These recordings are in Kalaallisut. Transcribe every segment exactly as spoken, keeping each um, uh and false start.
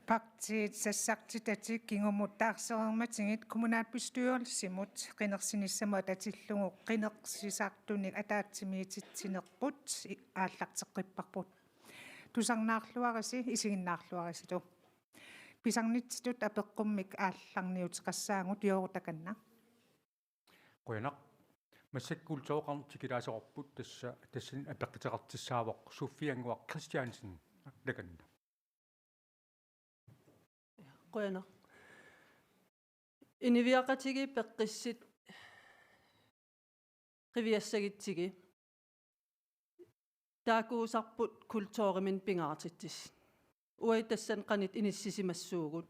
Partiit sassartitatik kingumut taarsereermatigit kommunalbestyrelsimut qinersinissamut atatillugu qinersisartunik ataatsimiititsineqarput i-, aallarteqqipparput. Tusarnaarluarisi isiginnaarluarisilu. Pisarnitsitut apeqqummik aallarniuteqassaagut, Joorutakanna. Qujanaq. Massakkut kultureqarneq tikilaasoqarput, tassa tassani apeqquteqartussaavoq Sofie Annguaq Christiansen, takanna. Qujanaq. Inuiaqatigiit peqqissut qiviassagutsigit taakkuusarput kulturiminnut pingaartitsisut. Uagut tassani qanoq inissisimassuugut.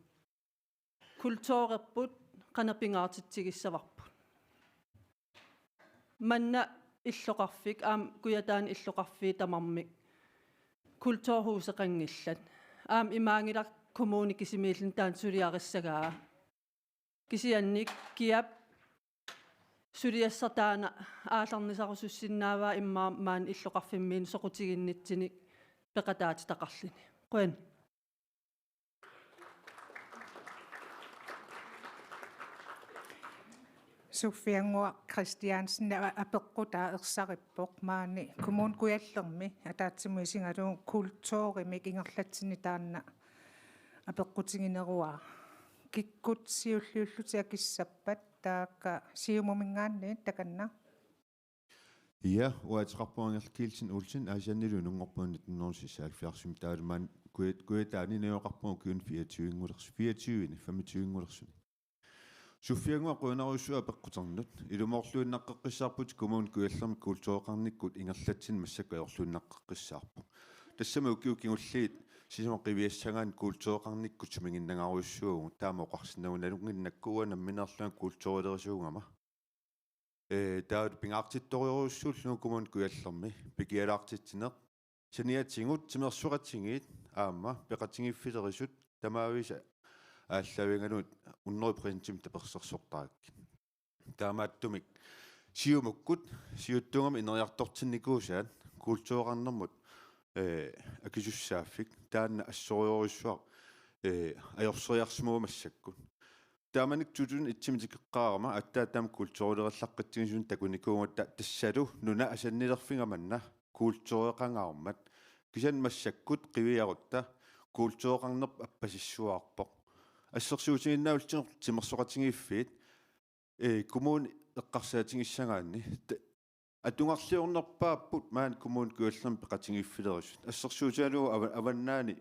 Kulturerput qanoq pingaartitsigissavarput. Manna illoqarfik, aamma Kujataani illoqarfiit tamarmik kulturhuseqanngillat. Aamma imaanngilaq kommuni kisimiilluni taanna suliarissagaa. Kisianni kiap suliassaq taanna aallarnisarusussinnaavaa immaqa maani illoqarfimmiinni soqutiginnittunik peqataatitaqarluni. Qujan. Sofie Annguaq Christiansen, a-, apeqqutaa ersarippoq, maani Kommune Kujallermi ataatsimut isigalugu kulturimik ingerlatsineq taanna apeqqutigineruara. Kikkut siulliullutik akissappat, taakku Siumuminngaanniit, takanna? Ja, uanga ateqarpunga Angerlaq Kielsen Olsen, Aasiannilu inunngorpunga nitten hundrede seksoghalvfjerdsimi, taavalu maani Kuja-, Kujataani najugaqarpunga ukiuni fireogtyve-ngulersu-, fireogtyve-ni, femogtyve-ngulersuni. Sofie Annguaq, qujanarujussuaq apeqquternut. Ilumoorluinnaqqeqqissaarputit Kommune Kujallermi kultureqarnikkut ingerlatsineq massakkut ajorluinnaqqeqqissaarpoq. Tassami ukiut kingulliit sisamat qiviassagaanni kultureqarnikkut sumiginnangarujussuuvugut, taama oqarsinnagu nalunnginnakku uanga nammineerlunga kulturilerisuugama. Ee, taava pingaartittorujussuullugu Kommune Kujallermi pikialaartitsineq, saniatigut timersoqatigiit aamma peqatigiiffilerisut tamaavisa aallaavigalugit hundrede procentimik tapersersortarakkit. Taamaattumik Siumukkut siuttuugami ineriartortinnikuusaat kultureqarnermut, ee, akisussaaffik, taanna assorujussuaq, ee, ajorseriarsimavoq massakkut. Taamanikkut to tusind et-imi tikeqqaarama aatsaat taama kulturilereerlaqqitsigisunut takunikuugatta, tassalu nuna asannilerfiga manna kultureqangaarmat. Kisianni massakkut qiviarutta kultureqarnerput appasissuaarpoq. Assersuutigiinnarlugu timersoqatigiiffiit, ee, kommuni eqqarsaatigissagaanni, ta-, atugarliornerpaapput maani Kommune Kujallermi peqatigiiffilerisut. Assersuutigalugu ava-, avannaani,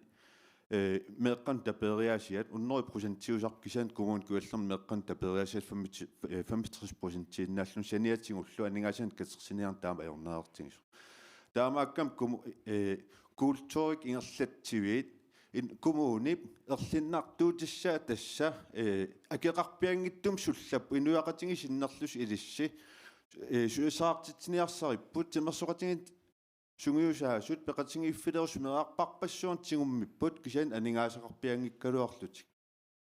ee, meeqqanut tapeeriaasiat hundrede procentiusarput, kisianni Kommune Kujallermi meeqqanut tapeeriaasiat femogtres, ee, femogtres procentiinnaallutik, saniatigullu aningaasanik katersiniarneq taama ajornartigisoq. Taamaakkami kommu-, ee, kulturik ingerlatsiviit in-, kommunip erlinnartuutissaa tassa, ee, akeqarpianngitsumik sullappoq, inuiaqatigiit sinnerlutik ilissi, ee, sulisaartitsiniarsaripput, timersoqatigiit sungiusaasut peqatigiiffilerisut meerarpassuarnik tigummipput, kisianni aningaasaqarpianngikkaluarlutik.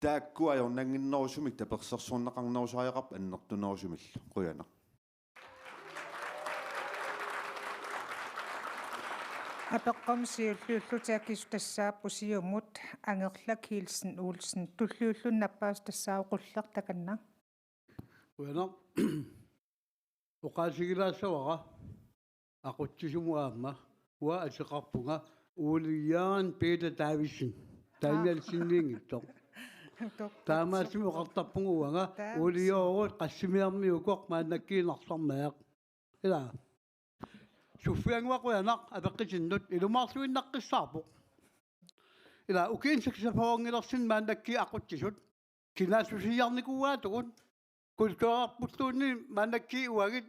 Taakku ajornannginnerusumik tapersersorneqarnerusariaqarput annertunerusumillu. Qujanaq. Apeqqummik siulliullutik akissut tassaapput Siumut Angerlaq Kielsen Olsen, tulliulluni nappaasaq tassaavoq Qulleq, takanna. Qujanaq. Oqaatigilaassavara aqutsisumut aamma. Uanga ateqarpunga Ole Jørgen Peter Davidsen. Taanialsinniinngitsoq. Taamaattumik oqartarpunga uanga Ole Jørgen Qassimiarmiukoq, maannakkut Narsarmaasoq. Ila. Sofie Annguaq, qujanaq apeqqutinnut, ilumoorluinnaqqissaarpoq. Ila, ukiuni seksogfyrrengilersunni maannakkut aqutsisut kinaassusiiarnikuuaatigut, kulturerpulluunniit maannakkut uagut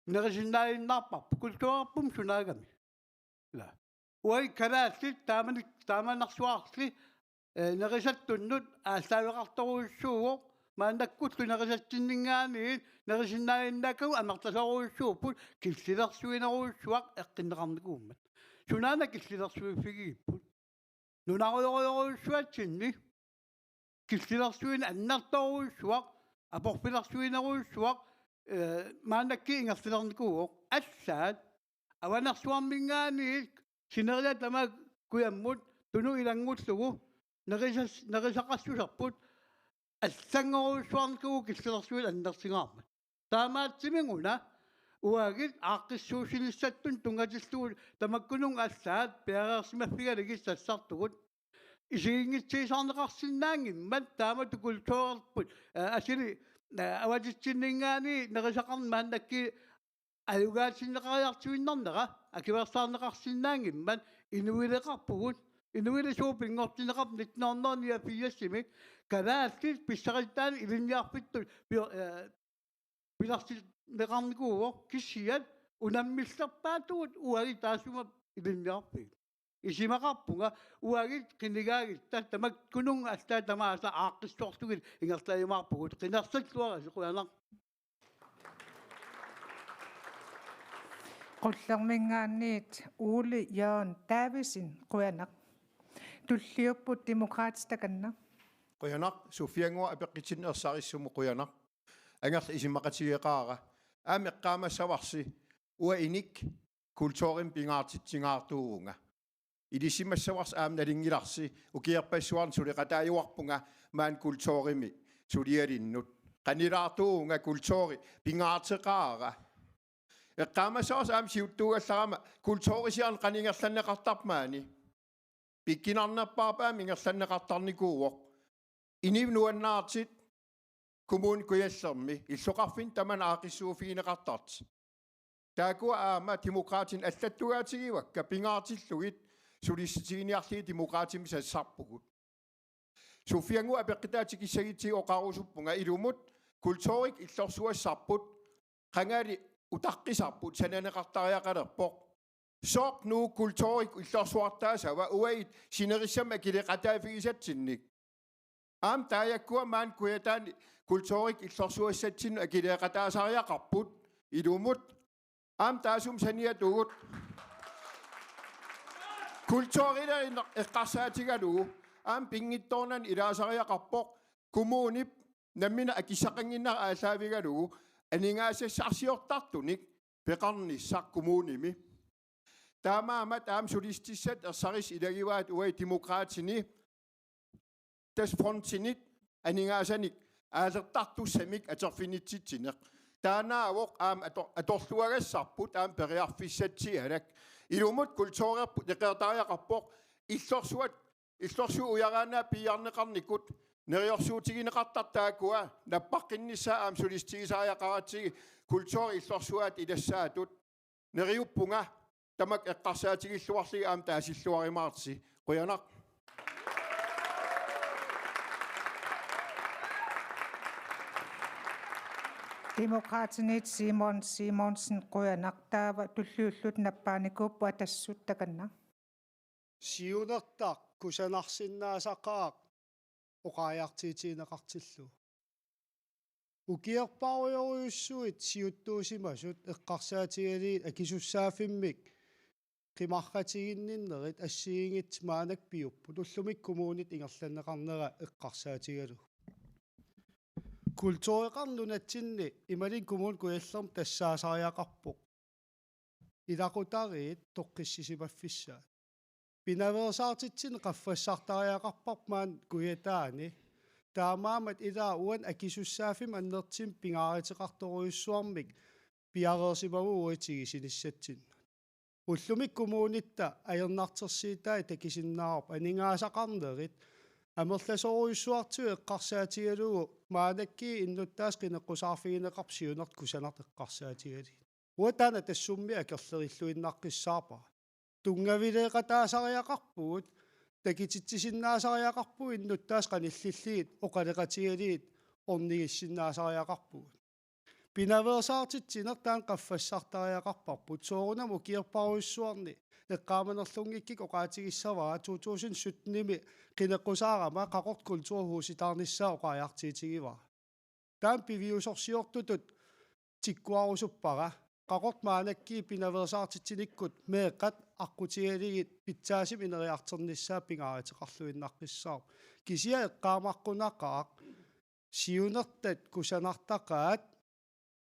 nerisinnaajunnaarparput, kulturerput sunaagami. Ila. Uagut kalaallit taamani, taamanersuarli, ee, nerisattunnut aallaaveqartorujussuuvoq, maannakkullu nerisatsinninngaanniit nerisinnaajunnaakkagut amerlasoorujussuupput, killilersuinerujussuaq eqqunneqarnikuummat. Sunaana killilersuiffigigipput? Nunarujorujorujussuatsinni killilersuineq annertoorujussuaq, aporfilersuinerujussuaq, ee, maannakkut ingerlalernikuuvoq. Allaat Avanersuarminngaanniit sineriak tamaat kujammut tunut ilanngullugu nerisas-, nerisaqassuserput allanngorujussuarnikuuvoq killilersuit annertugaarmat. Taamaattumik una uagut aaqqissuussinissatsinnut tunngatillugu tamakkununnga allaat piareersimaffigalugit sassartugut. Isiginngitsuusaarneqarsinnaanngimmat taamatut kulturerput, eh, asuli, eh, avatitsinninngaanniit nerisaqarneq maannakkut alugaatinneqariartuinnarnera akuersaarneqarsinnaanngimmat inuileqarpugut. Inuilu suut pinngortinneqarput nitten hundrede niogfirsimi kalaallit pissarsiaannik ilinniarfittut pi-, eh, pilersinneqarnikuuvoq, kisianni unammillerpaatut uagut taassuma ilinniarfiit. Isumaqarpunga uagut qinigaagut tamakkununnga allaat tamaasa aaqqissuullugit ingerlajumaarpugut. Qinersilluarisi, qujanaq. Qullerminngaanniit Ole Jørgen Davidsen, qujanaq. Tulliupput Demokraatit, takanna. Qujanaq, Sofiannguaq apeqqutsinneq ersarissumut qujanaq. Angerlarsi isumaqatigeqaara. Aamma eqqaamassavarsi uanga inik kulturimik pingaartitsigaartuuvunga. Ilissimassavarsi aamma nalunngilarsi, ukiorpassuarni suleqataajuarpunga maani kulturimi sulialinnut. Qanilaartuuvunga kulturi pingaaruteqaara. Eqqaamassavarsi aamma siuttuugallarama kulturisiarneq qanoq ingerlanneqartarpa maani. Pikkunarnerpaarput aamma ingerlanneqartarnikuuvoq. Inuit nuannaartut Kommune Kujallermi illoqarfinni tamanit aaqqissuuffigineqartartut. Taakkua aamma Demokraatinut allattugaatsigivakka, pingaartillugit sulissutiginiarlugit Demokraatimik sassarpugut. Sofiannguaq apeqqutaatut tikissagutsigu oqarusuppunga ilumut kulturik illorsuassarput, qangali utaqqisarput sananeqartariaqalerpoq. Sooq Nuuk kulturik illorsuartaasava uagut sinerissami akileeqataaffigisatsinnik? Aamma taakkua maani Kujataani kulturik illorsuassatsinnut akileeqataasariaqarput ilumut. Aamma taassuma saniatigut kulturilerineq eqqarsaatigalugu aamma pinngitsoornani ilaasariaqarpoq, kommunip nammineq akissaqannginnera aallaavigalugu aningaasassarsiortartunik peqarnissaq kommunimi. Taamaammat aamma sulissutissat ersarissut ilagivaat uagut Demokraatini tassa fondinit aningaasanik aalertartussamik atorfinitsitsineq. Taannaavoq aamma ator-, atorluagassarput aamma periarfissatsialak. Ilumut kulturerput neqeertariaqarpoq, illorsuat, illorsuit ujaraannaat piiarneqarnikut neriorsuutigineqartartut taakkua nappaqqinnissaat aamma sulissutigisariaqaratsigit kulturi illorsuaat ilassaatut. Neriuppunga tamakku eqqarsaatigilluarlugit aamma taasilluarumaartusi. Qujanaq. Demokraatinit Simon Simonsen, qujanaq. Taava tulliullutik nappaanikuupput Atassut, takanna. Siunertaq kusanarsinnaasaqaaq oqariartuutigineqartillugu. Ukiorparujorujussuit siuttuusimasut eqqarsaatigalugit akisussaaffimmik qimarratiginninnerit assigiinngitsut maannakkut piupput, ullumikkut kommunit ingerlanneqarnera eqqarsaatigalugu. Kultureqarneq nunatsinni imaluunniit Kommune Kujallermi tassaasariaqarpoq ilaqutariit toqqissisimaffissaat. Pinaveersaartitsineq qaffassartariaqarparput maani Kujataani. Taamaammat ilaa uani akisussaaffimmik annertuumik pingaaruteqartorujussuarmik piareersimavugut uagut tigusinissatsinnut. Ullumikkut kommunitta ajornartorsiutai takusinnaavarput, aningaasaqarnerit amerlasoorujussuartigut eqqarsaatigalugu maannakkut innuttaasut qineqqusaarfigineqarput siunertaq kusanartut eqqarsaatigalugit. Uanga taanna tassunga akerlerilluinnaqqissaarpara. Tunngavileeqataasariaqarpugut, takutitsisinnaasariaqarpugut, innuttaasut qanillillugit oqaloqatigalugit ornigissinnaasariaqarpugut. Pinaveersaartitsineq taanna qaffassartariaqarparput, soorunami ukiorparujussuarni eqqaamanerlunngikkukku oqaatigissavara to tusind syttenimi qineqqusaarama Qaqortoq kulturhusitaarnissaa oqariartuutigivara. Taanna piviusorsiortutut tikkuarusuppara. Qaqortoq maannakkut pinaveersaartitsinikkut meeqqat aqqutigalugit pitsaasumik ineriartornissaa pingaaruteqarluinnaqqissaarpoq. Kisianni eqqaamaqqunaqaaq, siunertat kusanartaqaat,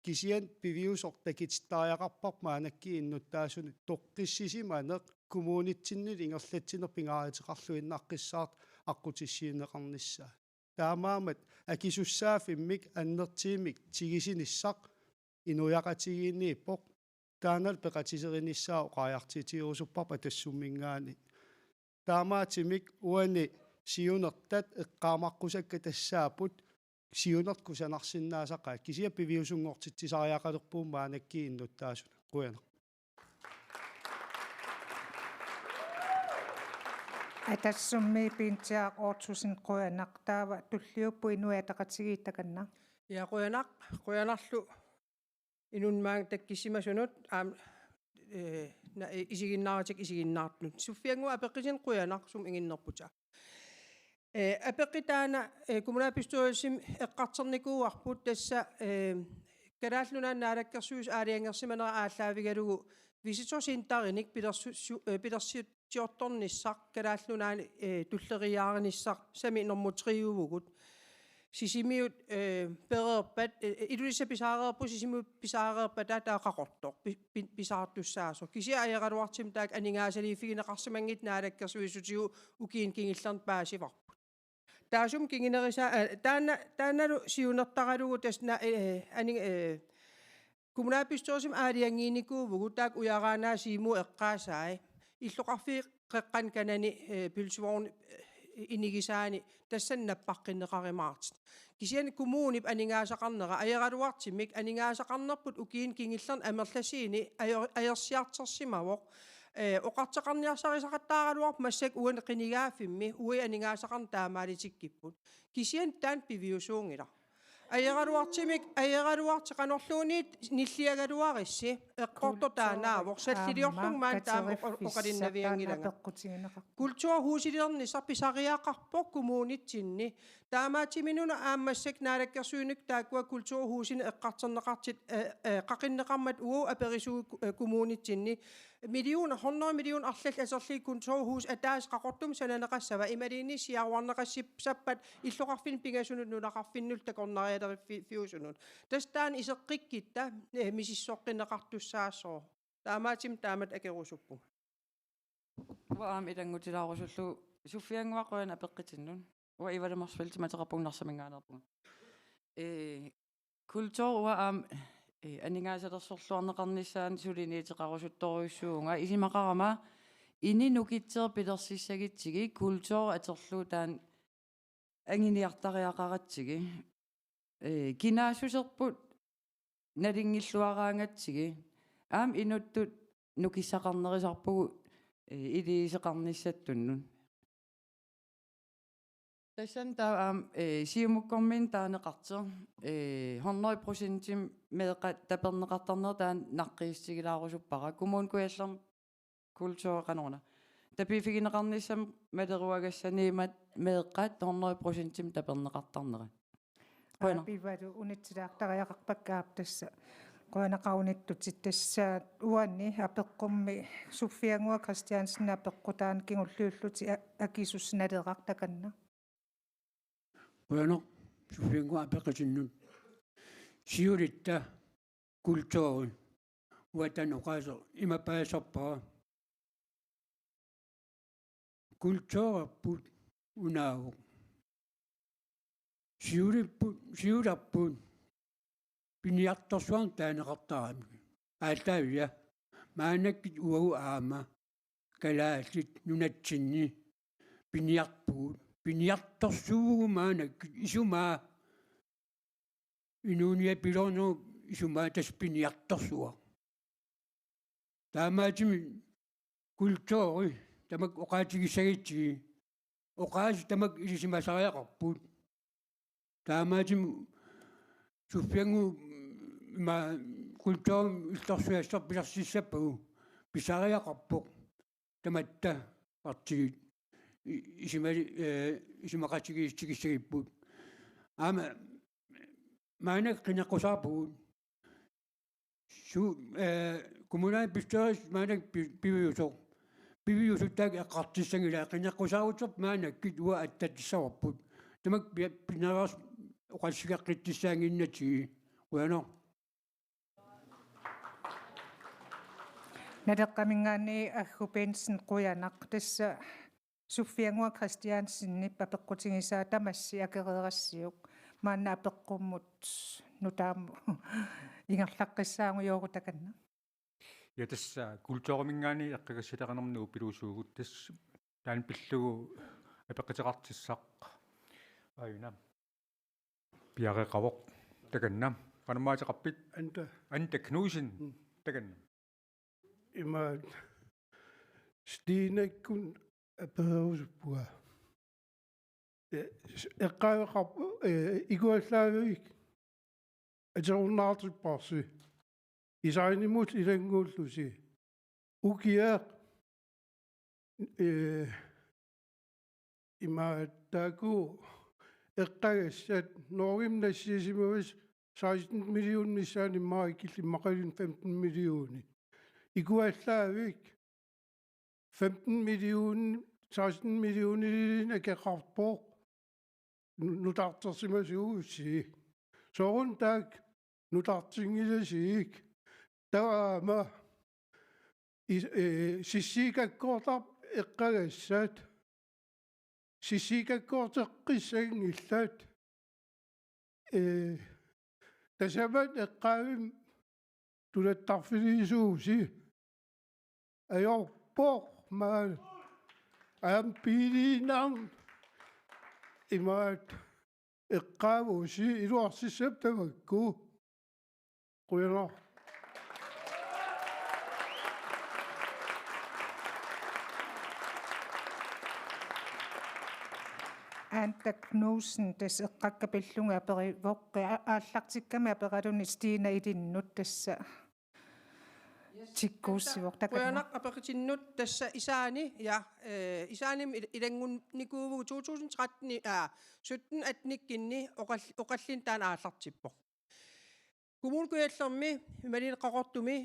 kisianni piviusoq takutittariaqarparput maannakkut innuttaasunut toqqissisimaneq, kommunitsinnullu ingerlatsineq pingaaruteqarluinnaqqissaartoq aqqutissiuunneqarnissaa. Taamaammat akisussaaffimmik annertuumik tigusinissaq inuiaqatigiinniippoq. Taannalu peqatiserinissaa oqariartuutigerusupparput Atassumminngaanniit. Taamaattumik uani siunertat eqqaamaqqusakka tassaapput siunertut kusanarsinnaasaqaat. Kisianni piviusunngortitsisariaqalerpugut maannakkut innuttaasunik. Qujanaq. Atassummi Pintiaq Ottosen, qujanaq. Taava tulliuppoq Inuit Ataqatigiit, takanna. Ja, qujanaq, qujanarlu inunnut maanga takkussimasunut, aamma, eh, na-, eh, isiginnaaratik isiginnaartunut. Suffiannguaq Apeqqutsinut qujanaq sumut inginnerputit. Eh, apeqqut taanna, eh, kommunalbestyrelsimi eqqartornikuuarput tassa, eh, Kalaallit Nunaanni naalakkersuisut aalajangersimanera aallaavigalugu visitorcenterinik pilersu-, su-, eh, pilersitsiortornissaq Kalaallit Nunaanni, eh, tulleriiaarnissaq, sami nummer tre-uvugut. Sisimiut, eh, pereerpat, eh, Ilulissat pisaareerput, Sisimiut pisaareerpat, taava taava Qaqortoq pi-, pi-, pisaartussaasoq. Kisianni ajoraluartumik taakku aningaasaliiffigineqarsimanngitsut naalakkersuisutigut ukiuni kingullerni paasivarput. Taassuma kingunerisaa-, eh, taanna, taannalu siunertaralugu tassa na-, eh, aning-, eh, kommunalbestyrelsimi aalajanngiinnikuuvugut, taakku ujaraannaat Siumup eqqaasai. Illoqarfiit qeqqani kanani, eh, pølsevognit, eh, inigisaanni tassani nappaqqinneqarumaartut. Kisianni kommunip aningaasaqarnera ajoraluartumik aningaasaqarnerput ukiuni kingullerni amerlasuuni ajo-, ajorsiartorsimavoq. Eh, oqartoqarniarsarisaqattaaraluarpoq massakkut uani qinigaaffimmi uagut aningaasaqarneq taamaalitikkippoq. Kisianni taanna piviusuunngilaq. Ajoraluartumik, ajoraluartoq qanorluunniit nilliagaluarussi, eqqortoq taanaavoq, salliliorlunga maani taama oqa-, oqalunnavianngilanga. Kulturhusiliornissaq pisariaqarpoq kommunitsinni. Taamaattumik una aamma massakkut naalakkersuinikkut taakkua kulturhusinik eqqartorneqartut, eh, eh, qaqinneqarmata uagut aperisuuvugut, eh, kommunitsinni. Million, hundrede million arlallit atorlugit kulturhus ataaseq Qaqortumi sananeqassava, imaluunniit siaruarneqassappat illoqarfinni pingasunut nunaqarfinnullu takornarialerfiusunut. Tassa taanna iseqqikkutta, eh, misissoqqinneqartussaassooq. Taamaattumik taamatut akerusuppunga. Uanga aamma ilanngutilaarusullugu Suffiannguaq qujanaq apeqqutinnut. Uanga Ivali Motzfeldtimik ateqarpunga, Narsaminngaanneerpunga. Ee, kultur uanga aamma, ee, aningaasalersorluarneqarnissaanut suliniuteqarusuttorujussuuvunga, isumaqarama ini nukitseq pilersissagutsigit kultur atorlugu taanna anguniartariaqaratsigu. Ee, kinaassuserput nalunngilluaraangatsigu. Aamma inuttut nukissaqarnerusarpugut, ee, iliuuseqarnissattunnut. Tassani taava aamma, ee, Siumukkormiunit taaneqartoq, ee, hundrede procentimik meeqqat taperneqartarnerat taanna naqqiissutigilaarusuppara. Kommune Kujallermi kultureqarneruna tapiiffigineqarnissamut maleruagassaniimmat meeqqat hundrede procentimik taperneqartarnerat. Qujanaq. Aap, Ivalu, unitsilaartariaqarpakka aap tassa. Qujanaqaaq unittutit. Tassa uani apeqqummi Suffiannguaq Kristiansen apeqqutaani kingulliullutik a-, akisussat Naleraq, takanna. Qujanaq Suffiannguaq apeqqutinnut. Siulitta kulturi. Uanga taanna oqaaseq ima paasisarpara. Kulturerput unaavoq. Siulipput, siulerput piniartorsuarnik taaneqartaramik. Aallaaviga. Maannakkut uagut aamma kalaallit nunatsinni piniarpugut. Piniartorsuuvugut maannakkut, isumaa. Inuuniapiloornerup isumaa tassa piniartorsuaq. Taamaattumik kulturi tamakku oqaatigissagutsigit, oqaasii tamakku ilisimasariaqarput. Taamaattumik Suffiannguaq ima kulturimik illorsuiassaq pilersissappagu pisariaqarpoq. Tamatta partiit i-, isumali-, eh, isumaqatigiissutigissagipput. Aamma maannakkut qineqqusaarpugut. Su-, eh, kommunalbestyrelse maannakkut pi-, piviusoq. Piviusuttaaq eqqartussanngilaq, qineqqusaaruttorput maannakkut uanga attatissavarput. Tamakku pi-, pineersoq oqassuseqqiittussaannginnatsigu. Qujanaq. Naleqqaminngaanniit Aggu Bendtsen, qujanaq. Tassa Sofia Nguaq Christiansenip apeqqutigisaa tamassi akereerassiuk, maanna apeqqummut nutaamut ingerlaqqissaagut, Jooruk, takanna. Ja, tassa kulturiminngaanniit eqqagassaleqinermut nuuppiluusuugut, tassa taanna pillugu apeqquteqartissaq. Aajuna. Piareeqqavoq. Takanna. Qanormita ateqarpit? Anda. Anda Knudsen. Mm. Takanna. Imaat Stinakkut apererusuppunga. Eh, s-, eqqaaveqarpoq, eh, ikuallaavik atorunnaartipparsi. Isaanimut ilannguullusi. Ukiaq, eh, imaat taakku eqqagassat Norgemi nassiussimavasi seksten million missaani, immaqa ikilli immaqaluunniit femten millioni. Ikuallaavik femten million, seksten millioninik akeqarpoq. Nu-, nutartersimasuussi. Sooruna taakku nutartinngilassigik? Taava aamma is-, eh, sissiikakkoortarput eqqagassat. Sissiikakkoorteqqissanngillat. Eh, tasamani eqqaavimmi tulattarfiliisuusi. Ajorpoq maani. Aamma piiliinnarn-, imaat eqqaavusi, iluarsissapput tamakku. Qujanaq. Anda Knudsen, tassa eqqakka pillugit aperivoq, a-, aallartikkami aperaluni Stina ilinnut, tassa tikkuussivoq, takanna. Qujanaq apeqqutinnut. Tassa Isaani, ja, eh, Isaanimut il-, ilanngunnikuuvugut to tusind tretten, aa, sytten attenikkunni oqall-, oqallinneq taanna aallartippoq. Kommune Kujallermi imaluunniit Qaqortumi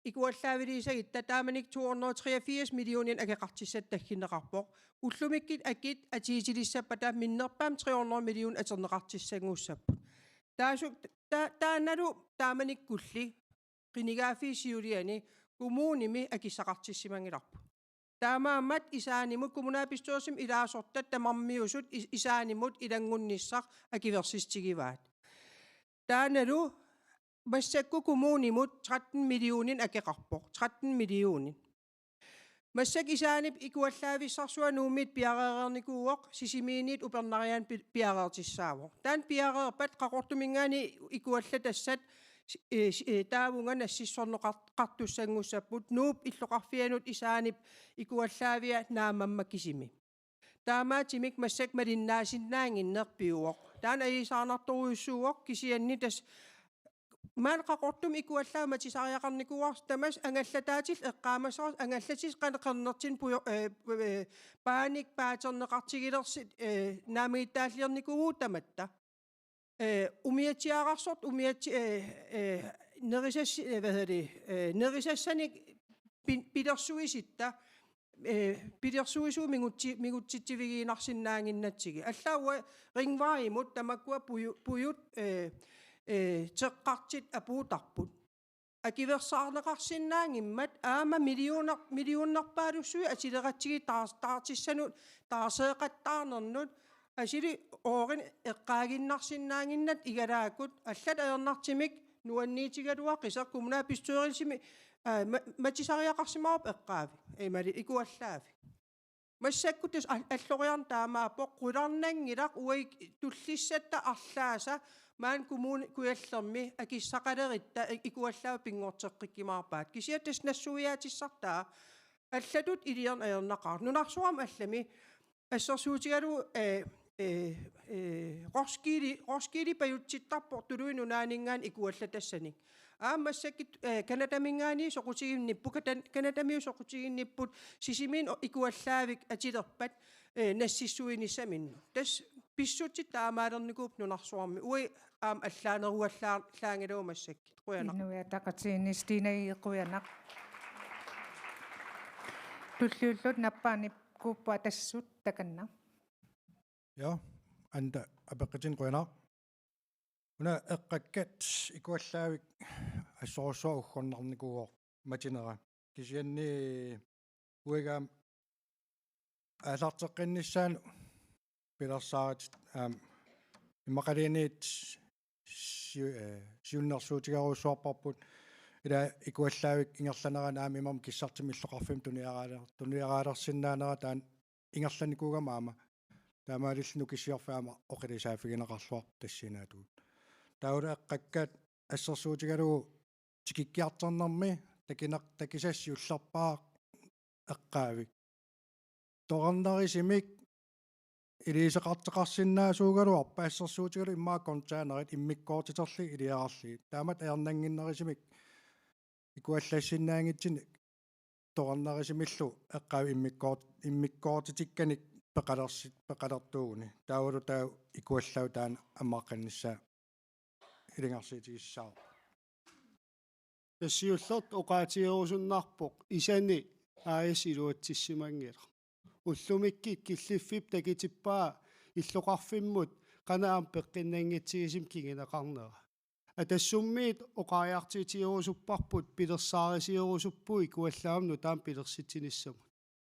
ikuallaaviliissagitta taamanikkut to hundrede og treogfirs millioninik akeqartussatut tagginneqarpoq. Ullumikkut akit atuutilissappata minnerpaamik tre hundrede million atorneqartussanngussapput. Taasu-, ta-, taannalu taamanikkulli qinigaaffiup siuliani kommunimi akissaqartissimanngilarput. Taamaammat Isaanimut, kommunalbestyrelsimi ilaasortat tamarmiusut is-, Isaanimut ilanngunnissaq akuersissutigivaat. Taannalu massakkut kommunimut tretten millioninik akeqarpoq. Tretten millioninik. Massakkut Isaanip ikuallaavissarsuaq Nuummiit piareereernikuuvoq, Sisimiuniit upernariaanut pi-, piareertussaavoq. Taanna piareerpat Qaqortuminngaanniit ikuallatassat si-, eh, si-, eh, taavunga nassissorneqar-, qartussanngussapput, Nuup illoqarfianut Isaanip ikuallaavia naammammat kisimi. Taamaattumik massakkut malinnaasinnaannginneq pivoq. Taanna ajuusaarnartorujussuuvoq, kisianni tassa maani Qaqortumi ikuallaavik matusariaqarnikuuarsi, tamassi angallataatillit eqqaamassavarsi, angallatit qanoq qernertinnik pujo-, eh, eh, paanik paaterneqartigilersut, eh, naammagittaalliornikuuvugut tamatta. Eh, umiatsiaararsortut umiatsi-, eh, eh, nerisassi-, eh, hvad hedder det, eh, nerisassanik pi-, pilersuisitta, eh, pilersuisuup mingutsi-, mingutsitsivigiinnarsinnaannginnatsigit. Allaat uanga Ringvejimut tamakkua puju-, pujut, eh, eh, teqqartut apuuttarput. Akuersaarneqarsinnaanngimmat aamma millioner-, millionerpaalussuit atuleratsigit taar-, taartussanut taarseeqattaarnernut asuli oorineq eqqaaginnarsinnaannginnattoq igalaakkut, allatut ajornartumik nuanniutigaluaqisoq, kommunalbestyrelsimi, aa, ma-, matusariaqarsimavarput eqqaavik, imaluunniit ikuallaavik. Massakkut tassa al-, alloriarneq taamaappoq, qularnanngilaq uagut tullissatta arlaasa maani Kommune Kujallermi akissaqalerutta ikuallaavik pinngorteqqikkumaarpaat. Kisianni tassa nassuiaatissartaa allatut iliorneq ajornaqaaq. Nunarsuarmi allami assersuutigalugu, eh, eh, eh, Roskilde, Roskilde pajutsittarpoq Tuluit Nunaanninngaanniit ikuallatassanik. Aamma massakkut, eh, Canadaminngaanniit soqutiginnipput, Kata-, Canadamiut soqutiginnipput, Sisimiuni o-, ikuallaavik atulerpat, eh, nassissuinissaminnut. Tassa pissutsit taamaalernikuupput nunarsuarmi. Uagut aamma allaaneruallaa-, -llaanngilagut massakkut. Qujanaq. Inuiaqatigiinni Stine Egede, qujanaq. Tulliullutik nappaanikuupput Atassut, takanna. Ja, Anda apeqqutinik qujanaq. Una eqqakkat ikuallaavik assorsuaq uggornarnikuuvoq matunera. Kisianni uigaam aallarteqqinnissaanut pilersaarutit aamma immaqaluunniit si-, eh, siunnersuutigerujussuarparput, ila ikuallaavik ingerlanerani aamma imermik kissartimik illoqarfimmut tuniaraaler-, tuniaraalersinnaanera taanna ingerlanikuugama aamma taamaalilluni Nukissiorfiit aamma oqilisaaffigineqarluarput tassanngaannartugut. Taavalu eqqakkat assersuutigalugu tikikkiartornermi takineq-, takisassaq siullerpaaq eqqaavik. Torernerisumik iliuuseqartoqarsinnaasuugaluarpat assersuutigalugu immaqa containerit immikkoortiterlugit iliorarlugit. Taamatut ajornannginnerusumik ikuallassinnaanngitsunik torernerusumillu eqqaavik immikkoort-, immikkoortitikkanik peqalersi-, peqalertuuguni. Taavalu taava ikuallaavik taanna ammaqqinnissaa ilungersuutigissavarput. Tassa siullertut oqaatigerusunnarpoq Isani A/S iluatsissimanngilaq. Ullumikkut killiffik takutippaa illoqarfimmut qanoq aamma peqqinnanngitsigisumik kinguneqarnera. Atassummiit oqariartuutigerusupparput pilersaarusiorusuppugut ikuallaamik nutaamik pilersitsinissamut.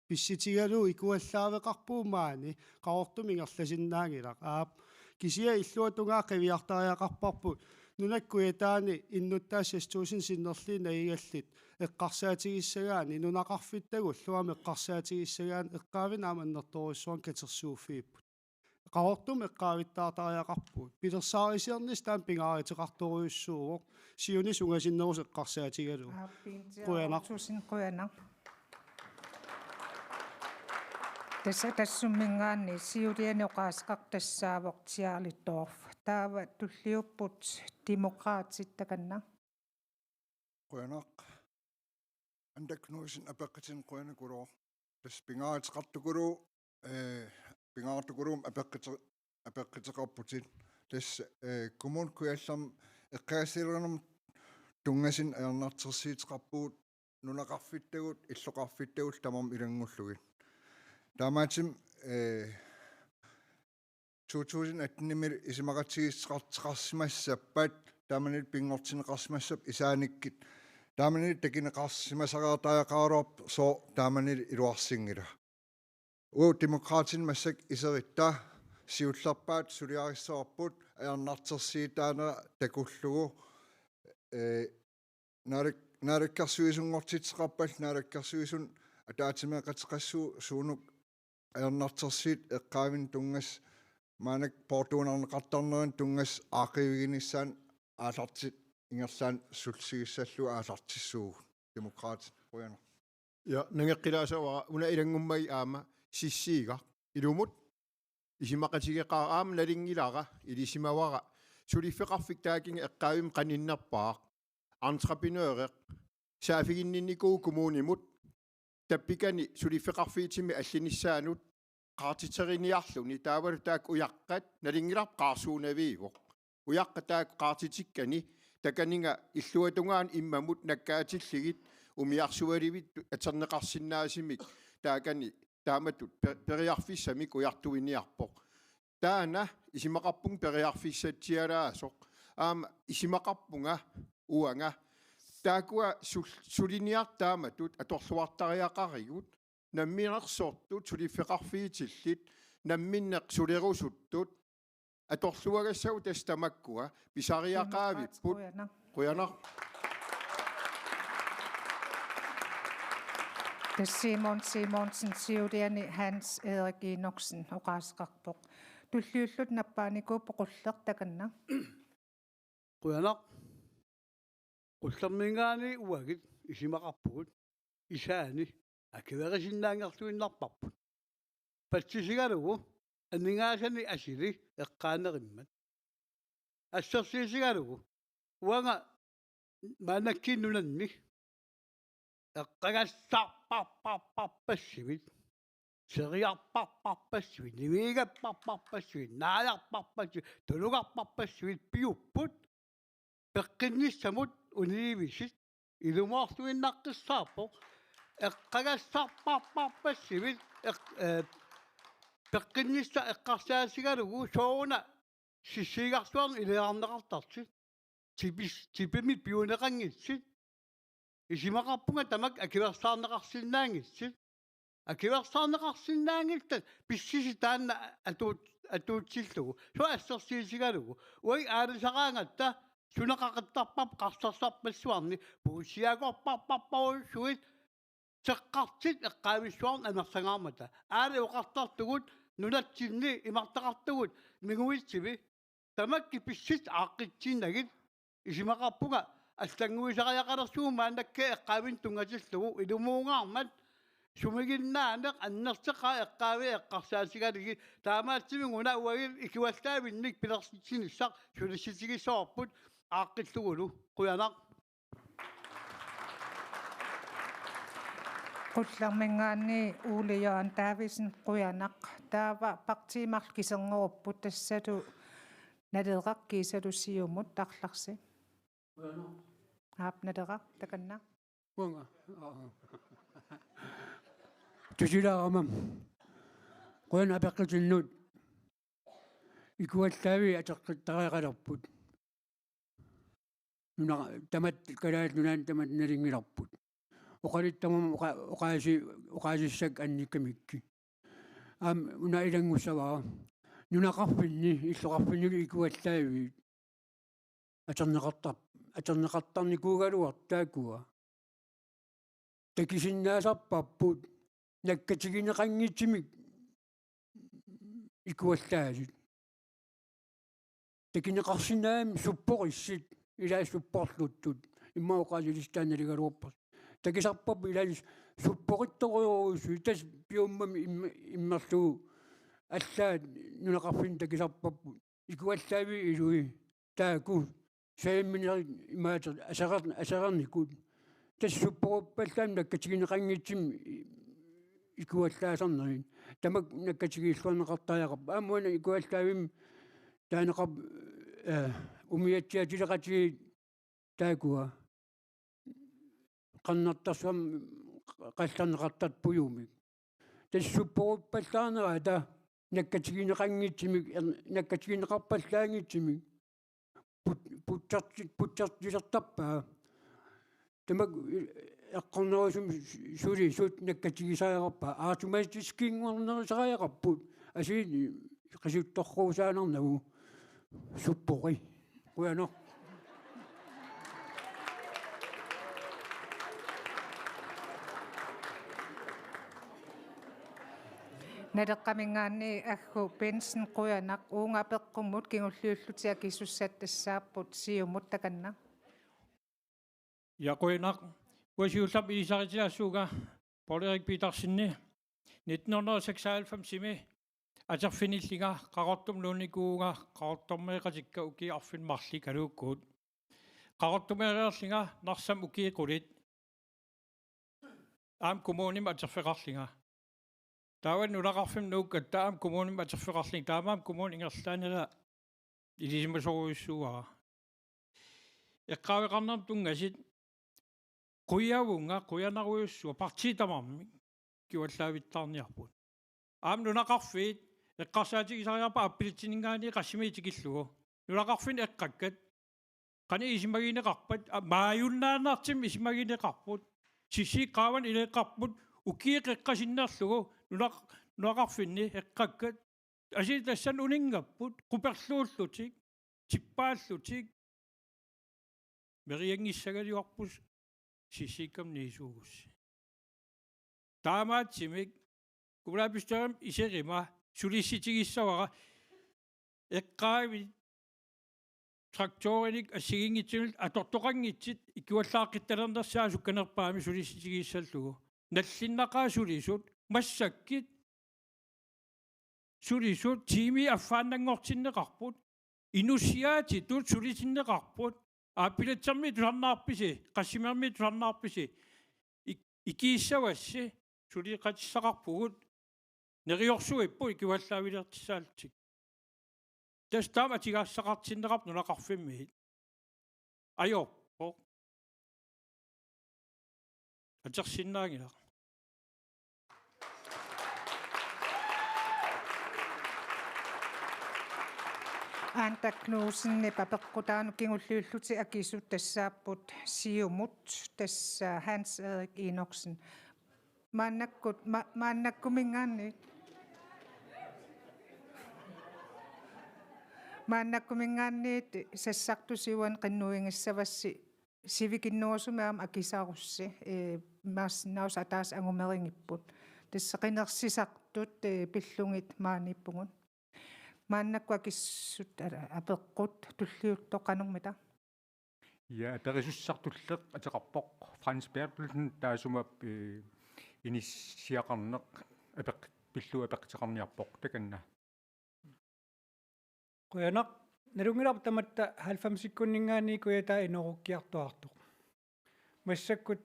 Pissutigalugu ikuallaaveqarpugut maani Qaqortumi ingerlasinnaanngilaq. Aap, kisianni illuatungaa qiviartariaqarparput nunap kujataani innuttaasut seks tusind sinnerlugit nagigallit eqqarsaatigissagaanni, nunaqarfittagullu aamma eqqarsaatigissagaanni, eqqaavinneq aamma annertoorujussuarmik katersuuffigipput. Qaqortumi eqqaavittaartariaqarpugut. Pilersaarusiornissaq taanna pingaaruteqartorujussuuvoq, siunissaq ungasinnerusoq eqqarsaatigalugu. Aap, Pinti Qujanaq. Artusin qujanaq. Tassa tassumminngaanniit siuliani oqaaseqartoq tassaavoq Charlie Dorph. Taava tulliupput Demokraatit, takanna. Qujanaq. Anda Knudsen, apeqqutinik qujanaqulooq. Tassa pingaaruteqartukuluuvoq, eh, pingaaruteqartukuluuvoq apeqqute-, apeqquteqarputit. Tassa, eh, Kommune Kujallermi eqqagassaliinermut tunngasunik ajornartorsiuteqarpugut nunaqarfittagut illoqarfittagut tamarmik ilanngullugit. Taamaattumik, eh, to tusind atten-imi isumaqatigiissuteqarsimassappat, taamanilu pinngortinneqarsimassappat isaanikkut, taamanilu takuneqarsimasariaqaraluarpoq, sooq taamanilu iluarsinngilaq. Uagut Demokraatinit massakkut iserutta siullerpaatut suliarissavarput ajornartorsiutaanera takullugu, eh, naalak-, naalakkersuisunngortitseqarpat naalakkersuisunut ataatsimeeqateqassaaq suunuk ajornartorsiut eqqaavinik tunngasut, maannakkut poortuunarneqartarneranut tunngasut aaqqiiviginissaannut aallartittoq ingerlaannaq sullissigissallugu aallartissuugut. Demokraatit, qujanaq. Ja, nangeqqilaassuara una ilanngummagit aamma sissiigaq. Ilumut isumaqatigeqaara aamma nalunngilara, ilisimavara. Suliffeqarfik taakkunga eqqaavimmut qaninnerpaaq. Entreprenøreq saaffiginninnikuuvoq kommunimut tappikani suliffeqarfiutimik allinissaanut qaartiteriniarluni, taavalu taakku ujaqqat nalunngilarput qaarsuunaviivoq. Ujaqqat taakku qaartitikkani takanunga illuatungaanut immamut nakkaatillugit umiarsualivittut atorneqarsinnaasumik taakani taamatut pe-, periarfissamik ujartuiniarpoq. Taanna isumaqarpunga periarfissatsialaasoq. Aamma isumaqarpunga uanga taakkua sul-, suliniartut taamatut atorluartariaqarigut, namminersortut suliffeqarfiutillit, namminneq sulerusuttut, atorluagassagut tassa tamakkua pisariaqaavipput. Demokraatit, qujanaq. Qujanaq. Tassa Simon Simonsen, siuliani Hans Erik Enoksen oqaaseqarpoq. Tulliullutit nappaanikuupput Qulleq, takanna. Qujanaq. Qullerminngaanniit uagut isumaqarpugut isaanni akuerisinnaanngorluinnarparput. Patsisigalugu aningaasanik asuli eqqaanerimmat. Assersuutigalugu uanga maannakkut nunanni eqqagassarparparparpassuit, seriarparparpassuit, niviigapparparpassuit, naajarparpassuit, tulugarparpassuit piupput, peqqinnissamut uniivisut ilumoorluinnaqqissaarpoq, eqqagassarparparpassuit, eq-, eh, peqqinnissaq eqqarsaatigalugu sooruna sissiigarsuarnik iliorneqartartut, tipis-, tipimik piuneqanngitsut, isumaqarpunga tamakku akuersaarneqarsinnaanngitsut. Akuersaarneqarsinnaanngillat pissutsit taanna atuut-, atuutsillugu. Suut assersuutigalugu. Uagut aalisaraangatta suna qaqittarparput qarsarsarpassuarnik puussiakorparparparujussuit seqqartut eqqaavissuarnik amerlangaarmata. Aali oqartartugut nunatsinni imartoqartugut minguitsumi. Tamakku pissutsit aaqqitsinnagit isumaqarpunga allannguisariaqalersugut maannakkut eqqaavinik tunngatillugu ilumuungaarmat sumiginnaaneq annertoqaaq eqqaavii eqqarsaatigalugit taamaattumik una uagut ikuallaavinnik pilersitsinissaq sulissutigissavarput aaqqillugulu. Qujanaq. Qullerminngaanniit Ole Jørgen Davidsen, qujanaq. Taava partiit marluk kiserngorupput, tassalu Naleraq kiisalu Siumut, Arlarsi. Aap, Naleraq, takanna. Uanga. Aa. Tusilaarama. Qujanaq apeqqutinnut. Ikuallaavik atoqqittariaqalerput. Nuna tamatta, Kalaallit Nunaanni tamatta nalunngilarput. Oqaluttamut oqa-, oqaasi-, oqaasissakka annikkamikkit. Aamma una ilanngussavara. Nunaqarfinni, illoqarfinnilu ikuallaavik atorneqartar-, atorneqartarnikuugaluartut taakkua. Takusinnaasarparput nakkatigineqanngitsumik ikuallaasut. Takuneqarsinnaammat supporissut, ilaa supporluttut, immaqa oqaasilissutaa nalugaluarpasi. Takusarparput ilaa supporittorujussuit, tassa piumammik im-, immerlugu allaat nunaqarfinni takusarparput. Ikuallaavik ilui taakku saamminerit imaattoq aserer-, aserernikut. Tassa supporiuppallaannik nakkatigineqanngitsumik ikuallaasarnerit. Tamakku nakkatigiilluarneqartariaqarput. Aamma una ikuallaavimmi taaneqarpoq, eh, umiatsiaatileqatigiit taakkua. Qernertarsuarmik qallerneqartartut pujumik. Tassa supporiuppallaarnerata nakkatigineqanngitsumik, er-, nakkatigineqarpallaanngitsumik. Put-, putserti-, putsertilertarpaa. Tamakku i-, eqqornerusumik su-, sulisut nakkatigisariaqarpaat. Automatiskinnguarnerusariaqarput. Asiit qisuttorujussuusaannarnagu. Suppori. Qujanaq. Naleqqaminngaanniit Aggu Bendtsen, qujanaq. Uunga apeqqummut kingulliullutik akisussat tassaapput Siumut, takanna. Ja, qujanaq. Uanga siullermik ilisaritilaassuunga Poul Erik Petersenip nitten hundrede og seksoghalvfems-imi atorfinillunga Qaqortumut nuunnikuuvunga Qaqortormeeqatikka ukiut arfineq-marluk kaluukkuut. Qaqortumeereerlunga Narsami ukiut qulit. Aamma kommunimut atorfeqarlunga. Taava nunaqarfimmut nuukkatta aamma kommunimut atorfeqarlunga. Taamaammat kommunip ingerlaannaq ilisimasorujussuuara. Eqqaaveqarnermut tunngasut, qujavunga, qujanarujussuaq, partiit tamarmik ikuallaavittaarniarput. Aamma nunaqarfiit eqqarsaatigisariaqarput aappilutsinninngaanniit qassimiit tikillugu. Nunaqarfinni eqqakkat. Qanoq isumagineqarpat, a, maajunnaannartumik isumagineqarput. Sissiit qaavani ileeqqarput, ukiut qeqqat sinnerlugu, nunaq-, nunaqarfinni eqqakkat. Asiit tassani uninngapput, quperluullutik, tippaallutik. Merianngissagaluarput sissiikkamut niisuugussi. Taamaattumik kommunalbestyrelsimi iseruma sulissutigissavara eqqaavit traktorinik assigiinngitsunillu atortoqanngitsut ikuallaaqqittalernersaat sukkanerpaamik sulissutigissallugit. Nallinnaqaat sulisut, massakkut sulisut tiimit affaannanngortinneqarput, inussiaatitut sulitinneqarput, aappilutsermiit tusarnaarpisi, qassimermiit tusarnaarpisi, ik-, ikiussavassi, suleqatissaqarpugut, neriorsuipput ikuallaavilertussaallutik. Tassa taama atugaassaqartinneqarpoq nunaqarfimmiit. Ajorpoq. Atorsinnaanngilaq. Anda Knudsenip apeqqutaanut kingulliullutik akisut tassaapput Siumut, tassa Hans Erik Enoksen. Maannakkut, ma-, maannakkuminngaanniit. Maannakkuminngaanniit sassartusiuan qinnuigissavassi sivikinnerusumik aamma akisarussi, ee, imaassinnaavoq ataaseq angumerigipput. Tassa qinersisartut, ee, pillugit maaniippugut. Maannakkut akissut, ala, apeqqut tulliuttoq qanormita? Ja, aperisussaq tulleq ateqarpoq Frans Berthelsen, taassuma, eh, inissiaqarneq apeq-, pillugu apeqquteqarniarpoq, takanna. Qujanaq, nalunngilarput tamatta halvfemsikkunninngaanniit Kujataa inoorukkiartuaartoq. Massakkut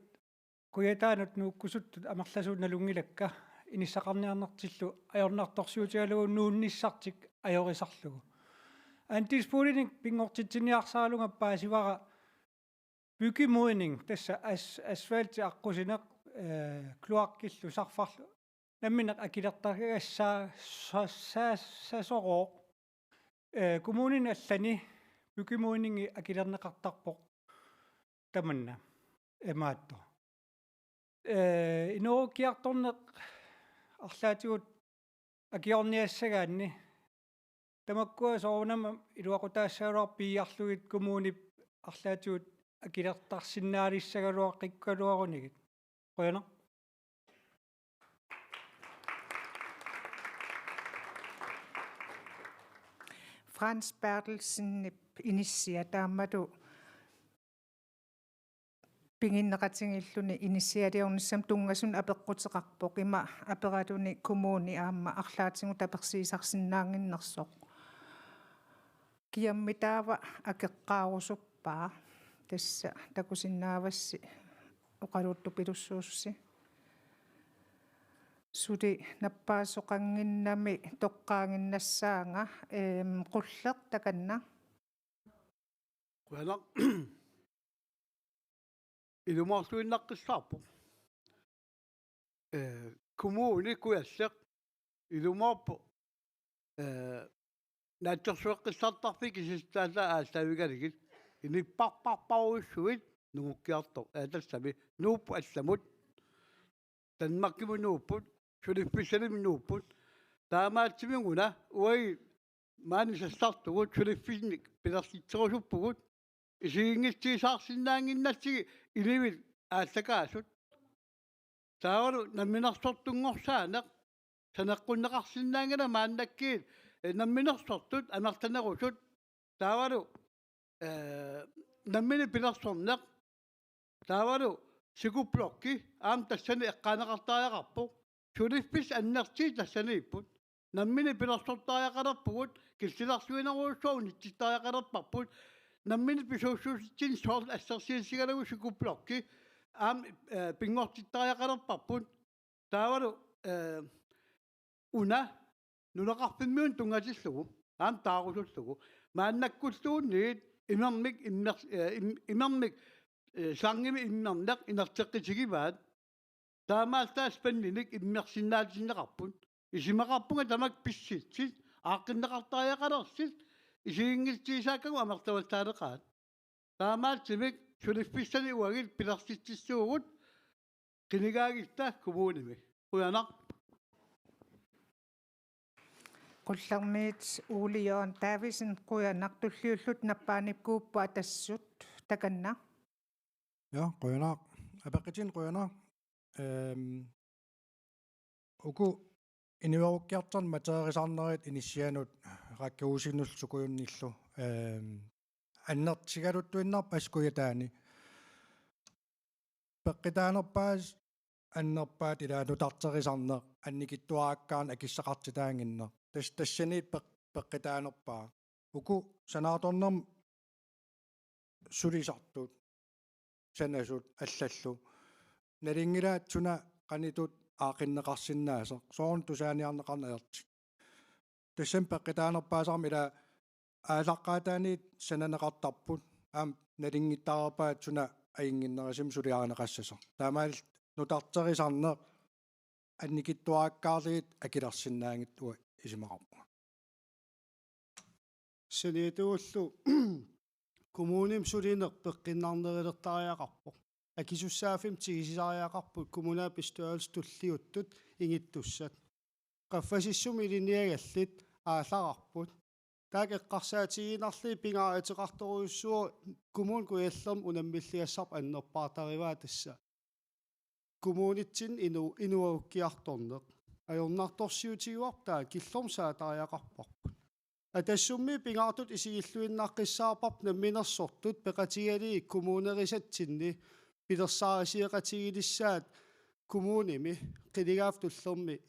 Kujataanut nuukkusuttut amerlasuut nalunngilakka inissaqarniarnertillu ajornartorsiutigalugu nuunnissartik ajorisarlugu. Andelsboliginik pinngortitsiniarsaralunga paasivara byggemodning, tassa as-, asfalti aqqusineq, eh, kloakkillu sarfarlu nammineq akilertargassaa-, sa-, sa-, sasorooq. Eh, kommunini allani byggemodningi akilerneqartarpoq tamanna imaattoq. Eh, inoorukkiartorneq arlaatigut akiorniassagaanni tamakkua soorunami iluaqutaassagaluarpoq piiarlugit kommunip arlaatigut akilertarsinnaalissagaluaqqikkaluarunigit. Qujanaq. Frans Berthelsenip inissiat taamatut piginneqatigiilluni inissialiornissamut tunngasunut apeqquteqarpoq, ima aperaluni kommuni aamma arlaatigut apersiisarsinnaannginnersoq. Kiammi taava akeqqaarusuppaa? Tassa takusinnaavassi oqaluuttupilussuussi. Suli nappaasoqannginnami toqqaaginnassaanga, eem, Qulleq, takanna. Qujanaq. Ilumoorluinnaqqissaarpoq. Eh, Kommune Kujalleq ilumoorpoq, eh, naatsorsueqqissaartarfiit kisitsisaatai aallaavigalugit, inuppassuit nungukkiartoq, eh, tassami nuupput allamut, Danmarkimut nuupput, suliffissanimut nuupput. Taamaattumik una uagut maani sassartugut, suliffinnik pilersitserusuppugut, isiginngitsuusaarsinnaannginnatsigit inuit aallakaasut. Taavalu namminersortunngorsaaneq saneqqunneqarsinnaanngilaq maannakkut, eh, namminersortut amerlanerusut. Taavalu, eh, nammineq pilersorneq. Taavalu psykoblokki aamma tassani eqqaaneqartariaqarpoq. Suliffissat annertuut tassaniipput. Nammineq pilersortariaqalerpugut, killilersuinerujussuaq unitsittariaqalerparput. Nammineq pisuussusitsinnut soorlu assersuutigalugu psykoblokki aamma, eh, pinngortittariaqalerparput. Taavalu, eh, una nunaqarfimmiunut tunngatillugu, aamma taarusullugu. Maannakkulluunniit imermik immers-, eh, im-, imermik, eh, slangimik immerneq inerteqqitigivaat. Taamaallaat spændinik immersinnaatinneqarput. Isumaqarpunga tamakku pissutsit, aaqqinneqartariaqalersut, isiginngitsuusaakkagut amerlavallaaleqaat. Taamaattumik suliffissanik uagut pilersitsissuugut qinigaagutta kommunimi. Qujanaq. Qullermiit Ole Jørgen Davidsen, qujanaq, tulliullutik nappaanikuupput Atassut, takanna. Ja, qujanaq. Apeqqutinik qujanaq. Ehm, uku inuerukkiartorneq matereerisarnerit inissianut Rakkaguusinullu Sukujunnillu, ehm, annertusigaluttuinnarput assut Kujataani. Peqqutaanerpaasut annerpaat, ilaa, nutarterisarneq, annikitsuarakkaarneq, akissaqartitaannginneq. Tas-, tassaniit peq-, peqqutaanerpaaq. Uku sanaartornermi sulisartut, sanasut allallu, nalunngilaat suna qanoq ittoq aaqqinneqarsinnaasoq, soorlu tusaaniarneqarneq ajortut. Tassami peqqutaanerpaasarmi, ilaa, aallaqqaataaniit sananeqartarput, aamma nalunngittariaqarpaat suna ajunnginnerusumik suliarineqassasoq. Taamaalillutit nutarterisarneq annikitsuarakkaarlugit akilersinnaanngitsut, uanga isumaqarpunga. Saniatigut kommunimi sulineq peqqinnarnerulertariaqarpoq. akisussaaffimmi tigusisariaqarput kommunalbestyrelsi tulliuttut ingittussat. Qaffasissumi ilinniagallit aallaqarput. Taakku eqqarsaatigiinnarlugit pingaaruteqartorujussuuvoq Kommune Kujallermi unammilligassarput annerpaartarivaa tassa. Kommunitsinni inu-, inuagukkiartorneq. Ajornartorsiutigivarput taanna killormut saatariaqarparput. Atassummi pingaartutut isigilluinnaqqissaarparput namminersortut peqatigalugit kommunerisatsinni pilersaarusioqatigilissaat kommunimi qinigaaffik tullermi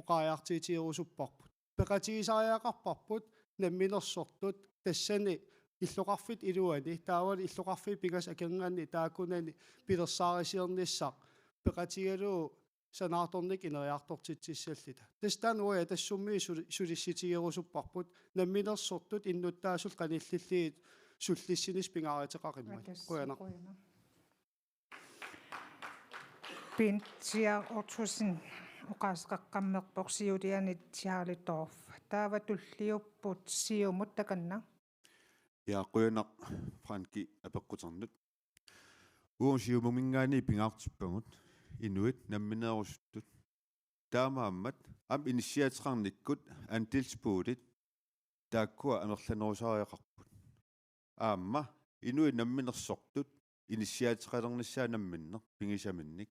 oqariartuutigerusupparput. Peqatigisariaqarparput namminersortut tassani illoqarfiit iluani, taavali illoqarfiit pingasut akornanni taakkunani pilersaarusiornissaq peqatigalugu sanaartornikkut ineriartortitsissalluta. Tassa taanna uagut Atassummiit suli-, sulissutigerusupparput namminersortut innuttaasullu qanillillugit sullissinissaq pingaaruteqaqimmat. Atas, qujanaq. Qujanaq. Bent Sia Ottosen oqaaseqaqqammerpoq, siuliani Charlie Dorph. Taava tulliupput Siumut, takanna. Ja, qujanaq Franki apeqquternut. Uagut Siumuminngaanniit pingaartippagut inuit nammineerusuttut. Taamaammat aamma inissiaateqarnikkut andelsboliget taakkua amerlanerusariaqarput. Aamma inuit namminersortut inissiaateqalernissaat namminneq pigisaminnik.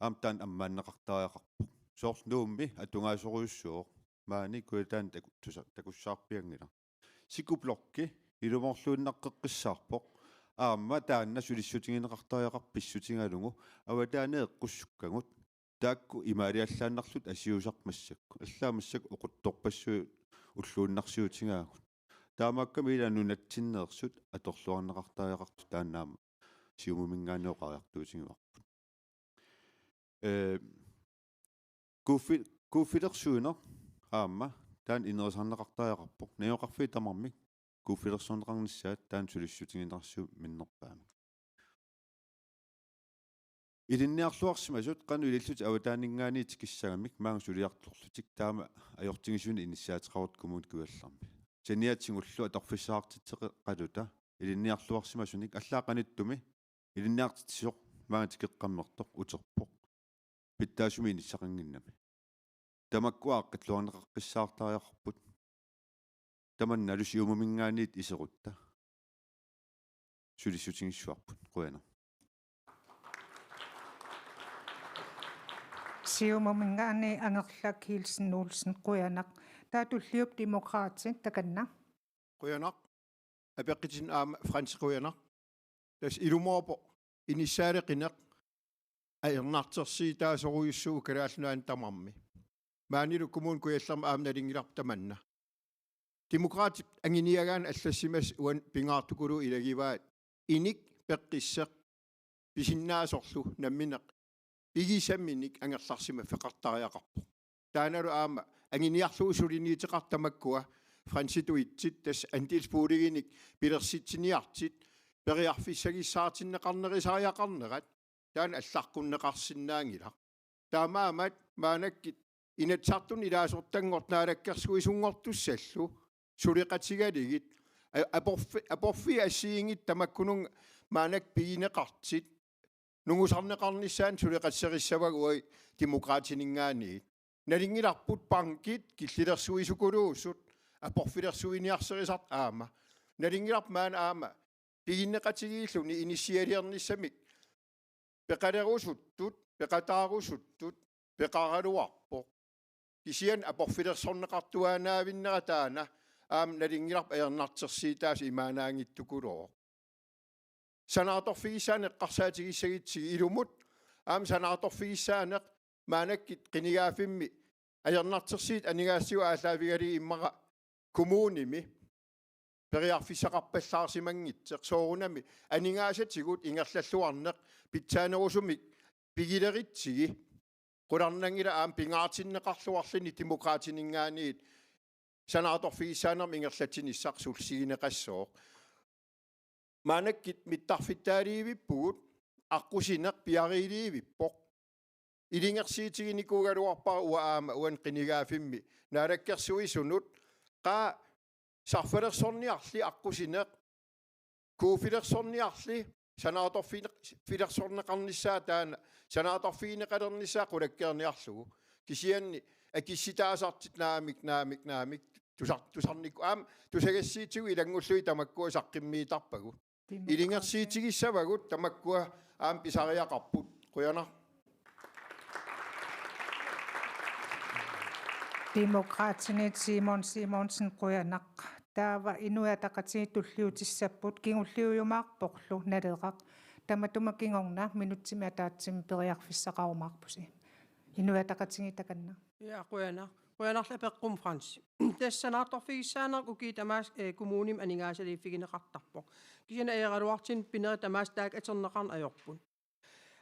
Aamma taanna ammaanneqartariaqarpoq. Soorlu Nuummi atugaasorujussuuvoq. Maani Kujataani taku-, tusa-, takussaarpianngilaq. Sikublokki ilumoorluinnaqqeqqissaarpoq. Aamma taanna sulissutigineqartariaqarpoq pissutigalugu avataani eqqussukkagut. Taakku imaaliallaannarlutik asiusarput massakkut. Allaat massakkut oquttorpassuit ulluinnarsiutigaagut. Taamaakkami ila nunatsinneersut atorluarneqartariaqartut taanna aamma Siumuminngaanniit oqariartuutigivarput. Ee, kuuffi-, kuuffilersuineq aamma taanna ineriartortinneqartariaqarpoq. Najugaqarfiit tamarmik kuuffilersorneqarnissaat taanna sulissutigineqarsiuk minnerpaamik. Ilinniarluarsimasut qanoq ilillutik avataaninngaanniit tikissagamik maanga suliartorlutik taama ajortigisumik inissaateqarutta Kommune Kujallermi. Saniatigullu atorfissaqartitseqaluta ilinniarluarsimasunik allaat qanittumi ilinniartitsisoq maanga tikeqqammertoq uterpoq. Pitsaasumik inissaqannginnami. Tamakkua aaqqilluarneqaqqissaartariaqarput. Tamannalu Siumuminngaanniit iserutta sulissutigissavarput. Qujanaq. Siumuminngaanniit Angerlaq Kielsen Olsen, qujanaq. Taava tulliupput Demokraatit, takanna. Qujanaq. Apeqqutinik aamma Frans qujanaq. Tassa ilumoorpoq inissaaleqineq ajornartorsiutaasorujussuuvoq Kalaallit Nunaanni tamarmi. Maanilu Kommune Kujallermi aamma nalunngilarput tamanna. Demokraatit anguniagaanni allassimasut uani pingaartukuluupput ilagivaat inik peqqisseq pisinnaasorlu nammineq pigisaminik angerlarsimaffeqartariaqarpoq. Taannalu aamma anguniarlugu suliniuteqartut tamakkua Fransitut itsit, tassa andelsboliginik pilersitsiniartut periarfissagissaartinneqarnerusariaqarnerat taanna allaqqunneqarsinnaanngilaq. Taamaammat maannakkut Inatsisartuni ilaasortanngortoq naalakkersuisunngortussallu suleqatigalugit a-, aporfi-, aporfiit assigiinngitsut tamakkununnga maannakkut pigineqartut nungusarneqarnissaannut suleqatisserissavagut uagut Demokraatininngaanniit. Nalunngilarput bankit killilersuisukuluusut aporfilersuiniarserisartut aamma. Nalunngilarput maani aamma piginneqatigiilluni inissialiornissamik peqalerusuttut, peqataarusuttut, peqaraluarpoq. Kisianni aporfilersorneqartuaannaavinnera taanna aamma nalunngilarput ajornartorsiutaasoq imaannaanngitsukulooq. Sanaartorfigissaaneq eqqarsaatigissagutsigit ilumut, aamma sanaartorfigissaaneq maannakkut qinigaaffimmi ajornartorsiut aningaasatigut aallaavigalugit immaqa kommunimi periarfissaqarpallaarsimanngitsoq, soorunami aningaasatigut ingerlalluarneq pitsaanerusumik pigilerutsigit, qularnanngilaq aamma pingaartinneqarluarluni Demokraatininngaanniit sanaartorfigissaanermut ingerlatsinissaq sullissigineqassooq. Maannakkut mittarfittaaliivippugut, aqqusineq piariiliivippoq. Ilungersuutiginikuugaluarpara uanga aamma uani qinigaaffimmi naalakkersuisunut, qaa sarfalersorniarli aqqusineq, kuuffilersorniarli sanaartorfigineq-, -filersorneqarnissaa taanna, sanaartorfigineqalernissaa qulakkeerniarlugu. Kisianni akissitaasartut naamik, naamik, naamik, tusar-, tusarnikku aamma tusagassiutigut ilanngullugit tamakkua saqqummiittarpagut. Demokrati-. Ilungersuutigissavagut tamakkua aamma pisariaqarput. Qujanaq. Demokraatinit Simon Simonsen, qujanaq. Taava Inuit Ataqatigiit tulliutissapput, kingulliujumaarporlu Naleraq. Tamatuma kingorna minutsimik ataatsimik periarfissaqarumaarpusi. Inuit Ataqatigiit, takanna. Ja, qujanaq. Qujanarlu apeqqummi, Frans. Tassa sanaartorfigissaaneq ukiut tamaasa, eh, kommunimi aningaasaliiffigineqartarpoq. Kisianni ajoraluartumik pinerit tamaasa taakku atorneqarneq ajorput.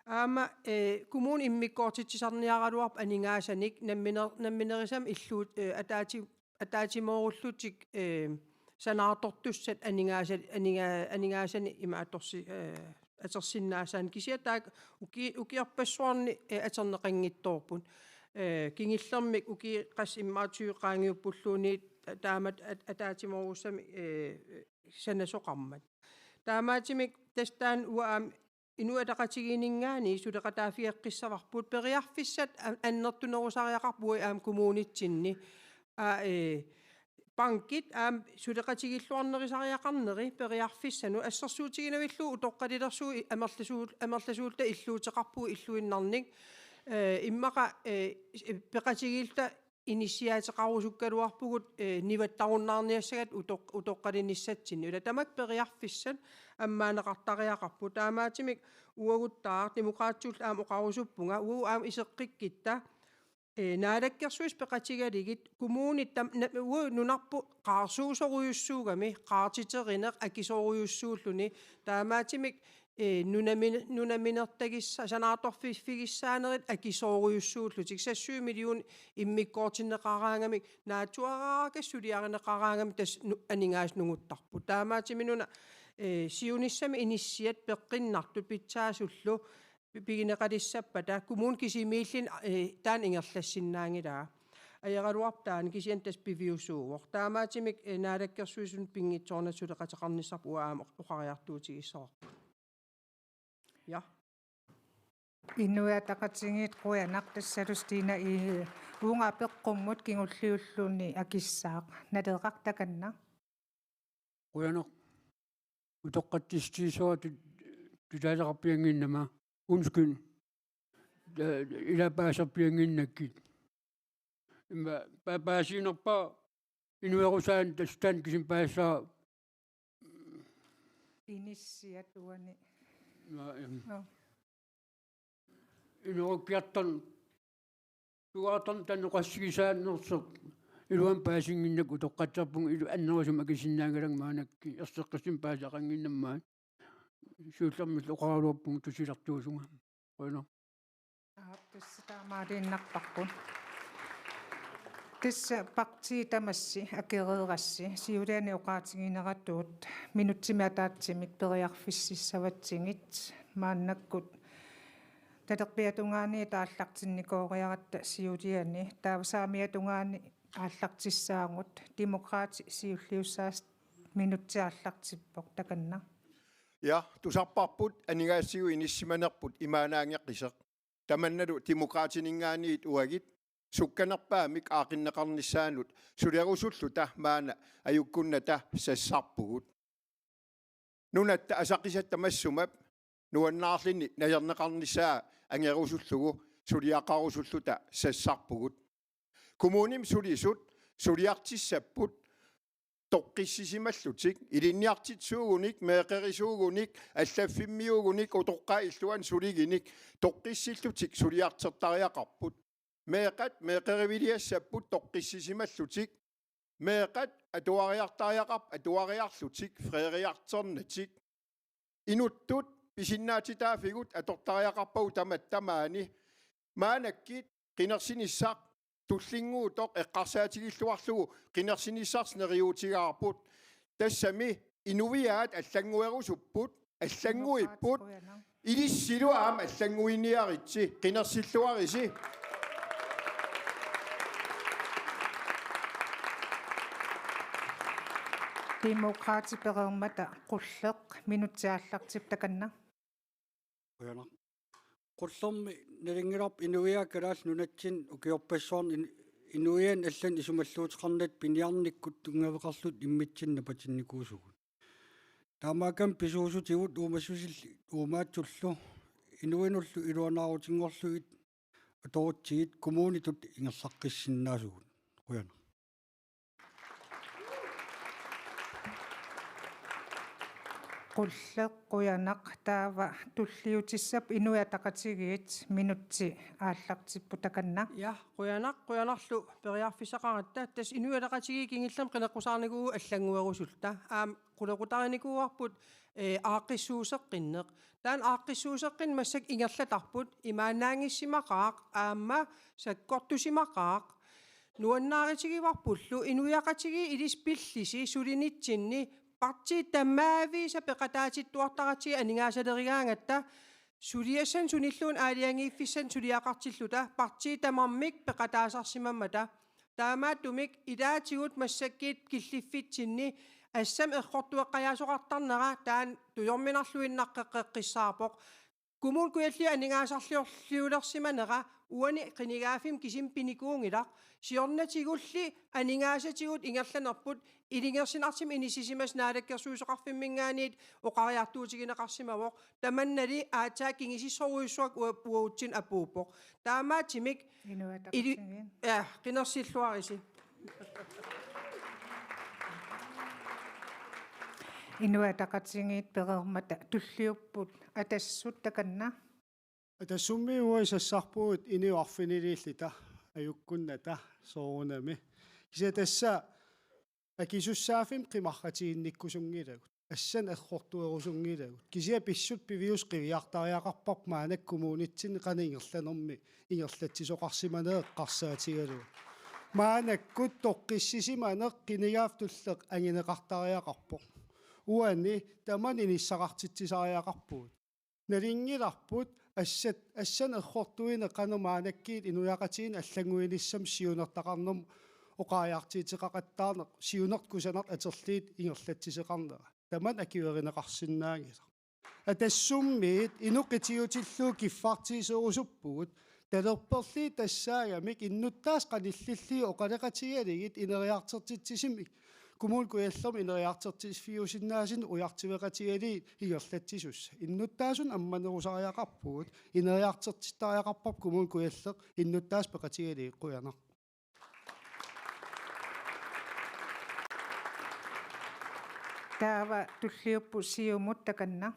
Aamma, eh, kommuni immikkoortitsisarniaraluarpoq aningaasanik namminer-, namminerisami illuut, eh, ataati-, ataatsimoorullutik, eh, sanaartortussat aningaasa-, aninga-, aningaasanik ima atorsi-, eh, atorsinnaasaannik. Kisianni taakku uki-, ukiorpassuarni, eh, atorneqanngitsoorput. Eh, kingullermik ukiut qassit immaqa tyve qaangiuppulluunniit ta-, taamatut at-, ataatsimoorussamik, eh, sanasoqarmat. Taamaattumik tassa taanna uanga aamma Inuit Ataqatigiinninngaanniit suleqataaffigeqqissavarput, periarfissat a-, annertunerusariaqarput uagut aamma kommunitsinni. Aa, eh, bankit aamma suleqatigilluarnerusariaqarneri periarfissanut, assersuutiginavillugu utoqqalilersugut i-, amerlasuul-, amerlasuulluta illuuteqarpugut illuinnarnik. Eh, immaqa, eh, peqatigiilluta inissiaateqarusukkaluarpugut, eh, nivattarunnaarniassagatta utoq-, utoqqalinissatsinnik. Ila tamakku periarfissat ammaanneqartariaqarput. Taamaattumik uaguttaaq Demokraatillu aamma oqarusuppunga, uagut aamma iseqqikkutta, eh, Naalakkersuisut peqatigalugit kommunit tam-, na-, uagut nunarput qaarsuusorujussuugami, qaartiterineq akisoorujussuulluni, taamaattumik, eh, nunami-, nunaminertagissa-, sanaartorfiffigissaanerit akisoorujussuullutik, seksogtyve million immikkoortinneqaraangamik, naatsuaraarakkit suliarineqaraangamik tassa nu-, aningaasat nunguttarput. Taamaattumik una, eh, siunissami inissiat peqqinnartut pitsaasullu pi-, pigineqalissappata kommuni kisimiilluni, eh, taanna ingerlassinnaanngilaa. Ajoraluarpoq taanna, kisianni tassa piviusuuvoq. Taamaattumik, eh, Naalakkersuisunut pinngitsoornata suleqateqarnissarput uanga aamma oqariartuutigissavarput. Ja. Inuit Ataqatigiit, qujanaq, tassalu Stina Egede. Uunga apeqqummut kingulliulluunniit akissaaq. Naleraq, takanna. Qujanaq. Utoqqatsissutigisara tu-, tusaasoqarpiannginnama. Undskyld. Ta-, ila paasisarpiannginnakkit. Imma pa-, paasiinerpaaq inuerusaanni tassa taanna kisimi paasisara. Inissiat uani. Naa, em. Nå. Inuerukkiartorn-, tugaartorn-, taanna oqassigisaannersoq iluamik paasinnginnakku utoqqatsisarpunga, ilu-, annerusumik akisinnaannginnama maannakkut erseqqissumik paasisaqannginnama maani. Siullermillu oqaraluarpunga tusilertuusunga. Qujanaq. Aap, tassa taamaaliinnarparput. Tassa partiit tamassi akereerassi, siuliani oqaatigineratut minutsimik ataatsimik periarfississavatsigit, maannakkut talerpiatungaani aallartinnikooriaratta siuliani, taava saamiatungaani aallartissaagut, Demokraatit siulliussaasut, minutsi aallartippoq, takanna. Ja, tusarparput aningaasaatigut inissisimanerput imaannaanngeqisoq. Tamannalu Demokraatininngaanniit uagut sukkanerpaamik aaqqinneqarnissaanut sulerusulluta maanna ajukkunnata sassarpugut. Nunatta asaqisatta massuma nuannaarluni najorneqarnissaa angerusullugu suliaqarusulluta sassarpugut. Kommunimi sulisut suliartissapput toqqissisimallutik, ilinniartitsisuugunik, meeqqerisuugunik, allaffimmiuugunik, utoqqaat illuanni suliginik, toqqissillutik suliartortariaqarput. Meeqqat meeqqeriviliassapput toqqissisimallutik. Meeqqat atuariartariaqarput atuariarlutik, feriartornatik. Inuttut pisinnaatitaaffigut atortariaqarpagut tamatta maani. Maannakkut qinersinissaq tullinnguuttoq eqqarsaatigilluarlugu qinersinissarsi neriuutigaarput. Tassami inuiaat allannguerusupput, allannguipput, ilissilu aamma allannguiniaritsi, qinersilluarisi. Demokraatit pereermata Qulleq, minutsi aallartippoq, takanna. Qujanaq. Qullermi nalunngilarput inuiaat Kalaallit Nunatsinni ukiorpassuarni in-, inuiannut allanut isumalluuteqarnata piniarnikkut tunngaveqarluta immitsinnut napatinnikuusugut. Taamaakkami pisuussutigut uumassusillit uumaatsullu inuinullu iluanaarutinngorlugit atorutsigit kommunitut ingerlaqqissinnaasugut. Qujanaq. Qulleq qujanaq. Taava tulliutissap Inuit Ataqatigiit, minutsi aallartippoq takanna. Ja, qujanaq, qujanarlu periarfissaqaratta. Tassa Inuit Ataqatigiit kingullermik qineqqusaarnikuuvugut allannguerusulluta. Aamma qulequtarinikuuarput, eh, aaqqissuusseqqinneq. Taanna aaqqissuusseqqinneq massakkut ingerlatarput, imaannaanngissimaqaaq, aamma sakkortusimaqaaq. Nuannaarutigivarpullu, inuiaqatigiit ilissi pillisi sulinitsinni partiit tamaviisa peqataatittuartaratsigit aningaasalerigaangatta, suliassanik sunilluunniit aalajangiiffissanik suliaqartilluta partiit tamarmik peqataasarsimammata. Taamaattumik ilaatigut massakkut killiffitsinni assammik errortueqqajaasoqartarnera taanna tujorminarluinnaqqeqqissaarpoq. Kommune Kujalliup aningaasarliorliulersimanera uani qinigaaffimmi kisimi pinikuunngilaq. Siornatigulli aningaasatigut ingerlanerput ilungersunartumik inissisimasut Naalakkersuisoqarfimminngaanniit oqariartuutigineqarsimavoq. Tamannali aatsaat kingusissorujussuaq ua-, uatsinnut apuuppoq. Taamaattumik Inuit Ataqatigiit. Ili-, ja, qinersilluarisi. Inuit Ataqatigiit pereermata tulliupput Atassut takanna. Atassummi uagut sassarpugut inuit arfiniliulluta ajukkunnata soorunami. Kisianni tassa akisussaaffimmik qimarratiginnikkusunngilagut. Assanik errortuerusunngilagut. Kisianni pissutsit piviusut qiviartariaqarparput maannakkut kommunitsinni qanoq ingerlanermi ingerlatsisoqarsimaneq eqqarsaatigalugu. Maannakkut toqqissisimaneq qinigaaffik tulleq anguneqartariaqarpoq. Uani tamanna inissaqartitsisariaqarpugut. Nalunngilarput assat, assanik errortuineq qanoq maannakkut inuiaqatigiinni allannguinissamut siunertaqarnermut oqariartuuteqaqattaarneq, siunertaq kusanartut atorlugit ingerlatsisoqarnera. Tamanna akuerineqarsinnaanngilaq. Atassummiit inuk qitiutillugu kiffartuuserusuppugut, talerperlugit tassaagamik innuttaasut qanillillugit oqaloqatigalugit ineriartortitsisumik, Kommune Kujallermi ineriartortitsifiusinnaasunik ujartueqatigalugit ingerlatsisussat. Innuttaasunut ammanerusariaqarpugut, ineriartortittariaqarparput Kommune Kujalleq innuttaasut peqatigalugit. Qujanaq. Taava tulliupput Siumut takanna.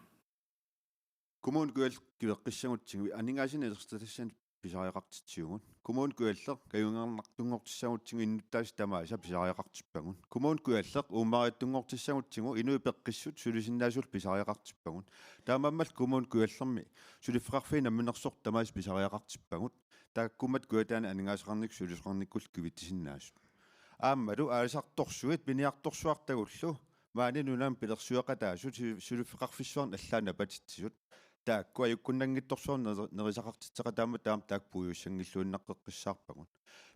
Kommune Kujalleq kiveqqissagutsigu aningaasanik isertitassanik pisariaqartitsivugut. Kommune Kujalleq kajungernartunngortissagutsigu innuttaasut tamaasa pisariaqartippagut. Kommune Kujalleq uummaariuttunngortissagutsigu inuit peqqissut sulisinnaasut pisariaqartippagut. Taamaammallu Kommune Kujallermi suliffeqarfiit namminersortut tamaasa pisariaqartippagut. Taakkuummata Kujataani aningaasaqarnikkut sulisoqarnikkullu kivittusinnaasut. Aammalu aalisartorsuit piniartorsuartagullu maani nunami pilersueqataasut su-, suliffeqarfissuarnut allaat napatitsisut. Taakku ajukkunnanngitsorsuarnik neri-, nerisaqartitseqataammat taama taakku puigussanngilluinnaqqeqqissaarpagut.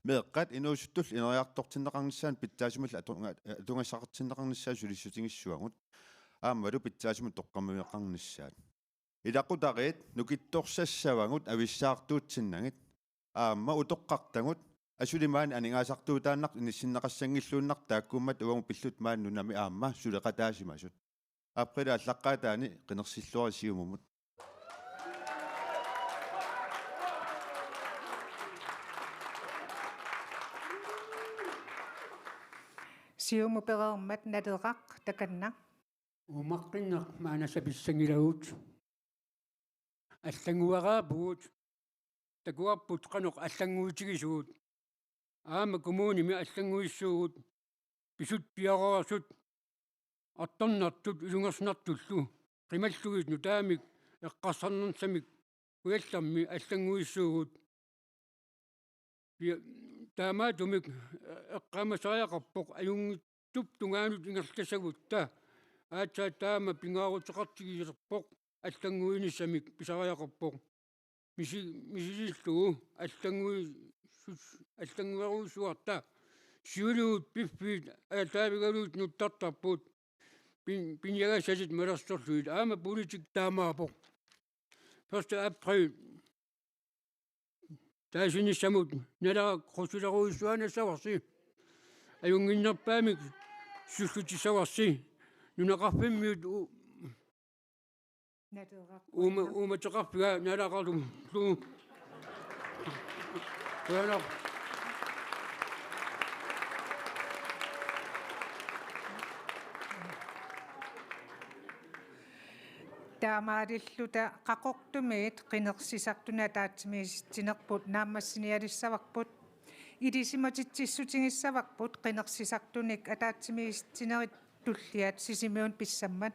Meeqqat inuusuttullu ineriartortinneqarnissaannut pitsaassumillu atunga-, atugassaqartinneqarnissaat sulissutigissavarput. Aammalu pitsaasumik toqqammaveqarnissaat. Ilaqutariit nukittorsassavagut avissaartuutsinnagit. Aamma utoqqartagut asuli maani aningaasartuutaannartut inissinneqassanngilluinnartut taakkuummata uagut pilluta maani nunami aamma suleqataasimasut. April aallaqqaataani qinersilluarisi Siumumut. Siumut pereermat Naleraq takanna. Uummaqqinneq maanna sapissanngilagut. Allannguaraapugut, takuarput qanoq allannguutigisugut. Aamma kommunimi allannguissuugut, pisut piareersut artornartut ilungersunartullu, qimallugit nutaamik eqqarsarnersamik Kujallermi allannguissuugut. Pia-, taamaattumik eqqaamasariaqarpoq ajunngitsup tungaanut ingerlasagutta. Aatsaat taama pingaaruteqartigilerpoq, allannguinissamik pisariaqarpoq. Misi-, misilillugu allannguisus-, allannguerujussuarta. Siulivut piffiit ataavigalugit nuttartarput. Pin-, piniagassat malersorlugit. Aamma politikki taamaappoq. første april taasinissamut Naleraq qutilerujussuanassavarsi. Ajunnginnerpaamik sullutissavarsi. Nunaqarfimmiut u-, uuma-, uumateqarfiga naalaqarlugu. Qujanaq. Taamaalilluta Qaqortumiit qinersisartunik ataatsimiisitsinerput naammassinialissavarput. Ilisimatitsissutigissavarput qinersisartunik ataatsimiisitsinerit tulliat Sisimiuni pissammat.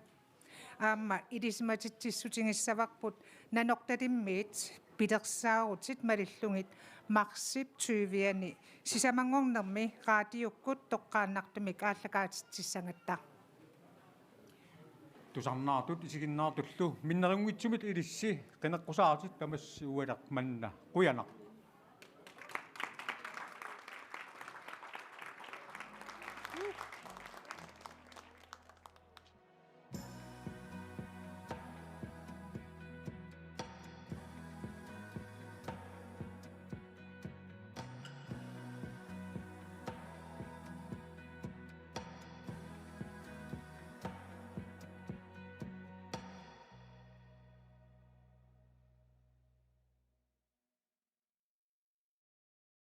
Aamma ilisimatitsissutigissavarput Nanortalimmiit pilersaarutit malillugit marsip tyviani sisamanngornermi raatiukkut toqqaannartumik aallakaatitsissagatta. Tusarnaartut isiginnaartullu minnerunngitsumik ilissi qineqqusaatit tamassi ualeq manna. Qujanaq.